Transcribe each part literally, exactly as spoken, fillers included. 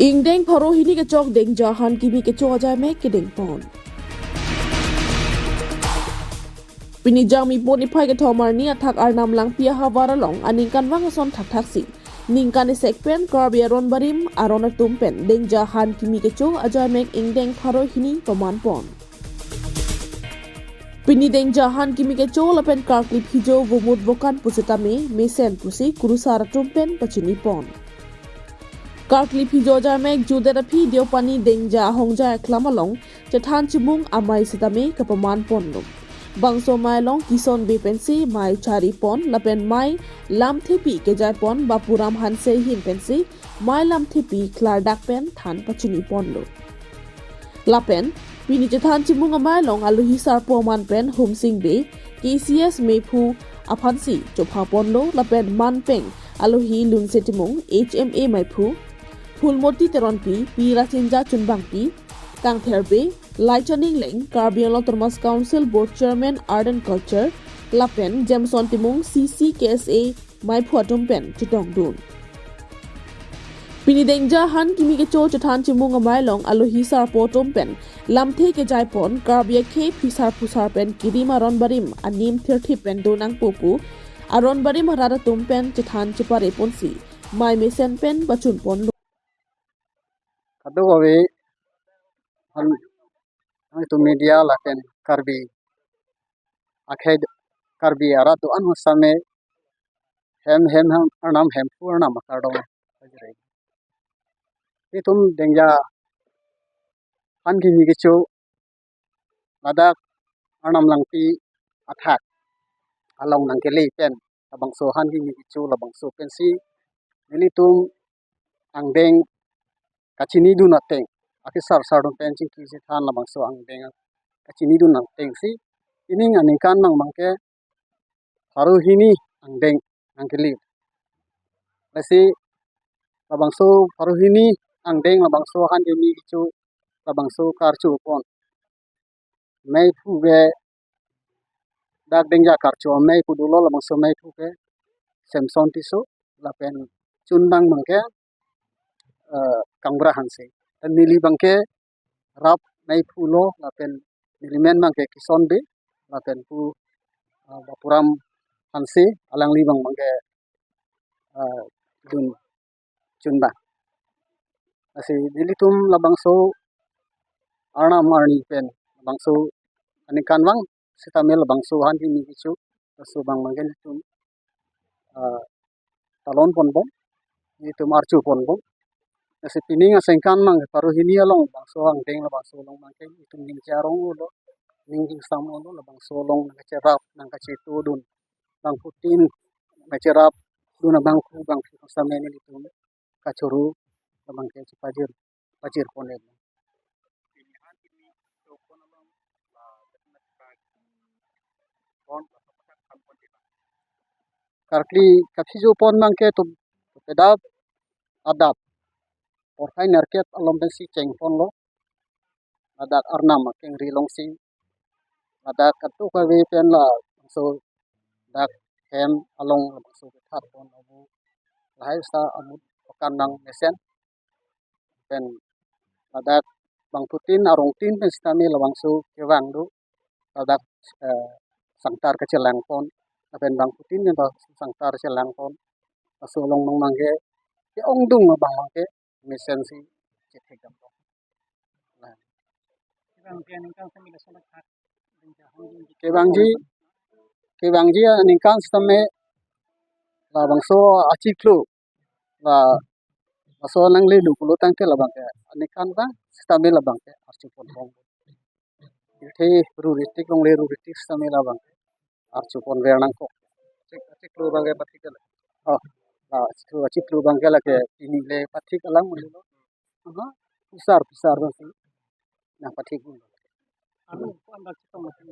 Ingdeng pharo hini kechok Dengja han kimi kecho ajaimek kedengpon. Pini Jangmi pon niphai kethom arni athak Arnam Langpi ahavar along aningkanvang ason thakthaksi ningkan isek pen Karbi aron barim aron atum pen Dengja han kimi kecho ajaimek ingdeng pharo hini pamanpon. Pini Dengja han kimi kecho lapen karkli phijo vomut vokan pusitame mesen pusi kurusar atum pen pachinipon. Karkli phijo ajaimek jutdet aphi Deopani Dengja ahongjai aklam along chethan chimung amei sitame kapamanponlo. Bangso amei along Kison Bey pensi mei charipon lapen mei lamthepi kejaipon Bapuram Hanse ahin pensi mei lamthepi klardak pen than pachiniponlo. Lapen pini chethan chimung amei along alohi sarpo man pen Humsing Bey, K C S meiphu aphansi chophaponlo lapen manpeng alohi Lunse Timung, H M A meiphu, Phulmoti Teronpi, Pi Rasinja Chunbangpi, Kangther Bey, Laichaning Leng, Karbi Anglong Autonomous Council Board Chairman Art and Culture, lapen Jameson Timung, C C K S A meiphu atum pen chetongdun. Pini Dengja han kimi kecho chethan chimung amei along alohi sarpo atum pen lamthe kejaipon Karbi akhei phisar phusar pen kirim aron barim anim thirthip pen donangpo pu aron barim arat atum pen chethan chepareponsi mei mesen pen pachunponlo. Kadokave han, han itum media lapen Karbi akhei, Karbi arat do-an hosame hem hem hem Arnam Hemphu Arnam akardom. Itum Dengja han kimi kecho ladak Arnam Langpi athak along nangkele pen labangso han kimi kecho labangso pensi nelitum angdeng kachinidun ateng, akesar sar atum pen chingki chethan labangso angdeng kachinidun atengsi ining aningkanvang abangke pharo hini angdeng nangkele. Lasi labangso pharo hini angdeng labangso han kimi kecho labangso karchopon meiphu ke dak Dengja karcho meiphu dolo, labangso meiphu ke Samson Tisso lapen chunbang abangke eh, Kangbura Hanse. Dan neli abangke rap meiphu lo lapen neli men abangke Kison Bey lapen pu eh, Bapuram Hanse, alangli abang abangke eh, dun chunbang. Lasi nelitum labangso Arnam arni pen labangso aningkanvang sitame labangso han kimi kecho, labangso abang abangke nelitum ah, talonponbom, nelitum archoponbom. Lasi pining aningkanvang pharo hini along labangso angdeng labangso along abangke nelitum ning charong-olo, ning chingsam-olo, labangso along nangkacherap nangkachetodun bangphutin nangkacherapdun abangphu bangphu sitame nelitum kachoro labangke chepajir pajirpon. Karkli kaphijopon abangke tum pedap adap porphai nerkep along pensi chengponlo. Ladak Arnam akengri alongsi ladak kadokave pen labangso dak hem along labangso kethatpon abu lahai sa amu pakan nang mesen pen ladak bangphutin arongtin pen sitame labangso kevang do ladak eh, sangtar kachelangpon lapen bangphutin pen sangtar chelangpon laso along nang abangke ke-ongdung abang abangke mesensi chethekdamlo. Kevangji, kevangji aningkan sitame labangso achiklo la laso nangle lo pulo tangte labangke aningkanvang sitame labangke archoponbom. Ilthe ruritik longle ruritik sitame labangke archopon ver nangkok. Achiklo abangke pathik la. Oh, la achiklo, achiklo abangke lake pini le pathik alang muli lo. Aha, pusar pusar abangsi nangpathik. Armu ko-an bak chetong mati.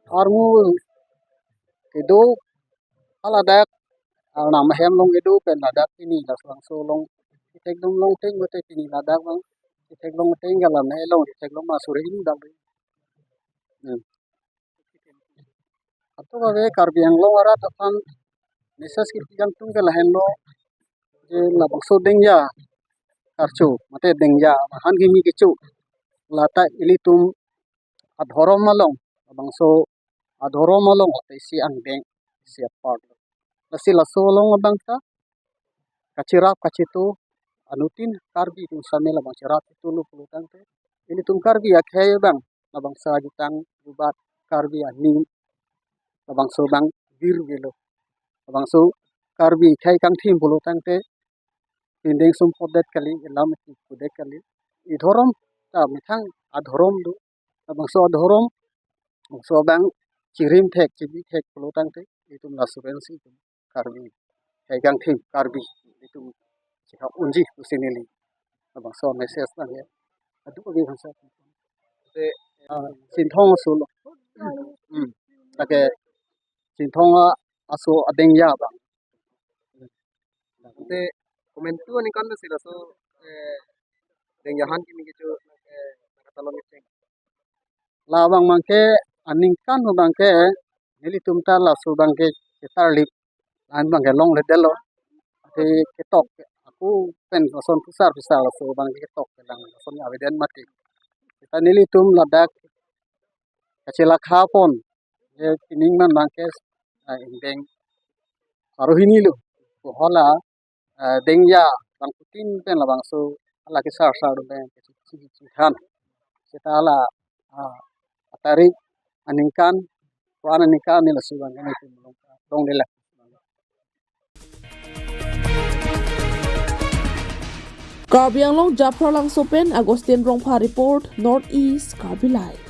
Armu kedo haladak Arnam ahem along kedo pen ladak pini labangso along itheklong longteng bote pini ladak abang itheklong teng galam along itheklong ma suri hini dak. Hmm. Kadokave Karbi Anglong arat aphan message kipijang tung ke lahenlo je labangso Dengja karcho, mate dengja, han kimi kecho. Lata ilitum adhorom along, labangso adhorom along, lata isi angdeng, isi apart. Lasi laso along abang ta, kachirap kachitu, anuttin Karbi atum same labang chirap chitu lo pulo tangte, ilitum Karbi akhei abang, labangso ajutang jubat Karbi anim, labangso abang virvelo. Labangso Karbi akhei kangthim pulo tangte, pindeng sumpotdet kali, ilam pudet kali. Idhorom ta methang adhorom do. Labangso adhorom, labangso abang chirim thek, chibi thek pulo tangte, itum laso pensi itum Karbi akhei kangthim, Karbi itum chihap unji pusi neli labangso message nangji. Adu agi hansa. Te, ah, Chinthong aso lo. Hmm. Lake Chinthong aso adengja abang. Te, komantu aningkan si laso, eh, dengja han kimi kecho, eh, nakatalon kecheng. Labang abangke, aningkan abangke, nelitum ta laso abangke ketarlip, lahin abangke longledetlo. Ate ketok, ako pen lason pusar pusar laso abangke ketok kelang, lason avedet mati. Seta nelitum ladak kachelakha pon, je pining man abangke, ah, ingdeng pharo hini lo, pu hala, ah, dengja, bang putin pen labangso, hala kesar sar pen, kesi kesi khan. Seta hala, ah, atarik aningkan, puan aningkan ni laso abangke nelitum long, longledetlo. Karbi Anglong Japhra Langso pen Augustine Rongpha report, North East Karbi Live.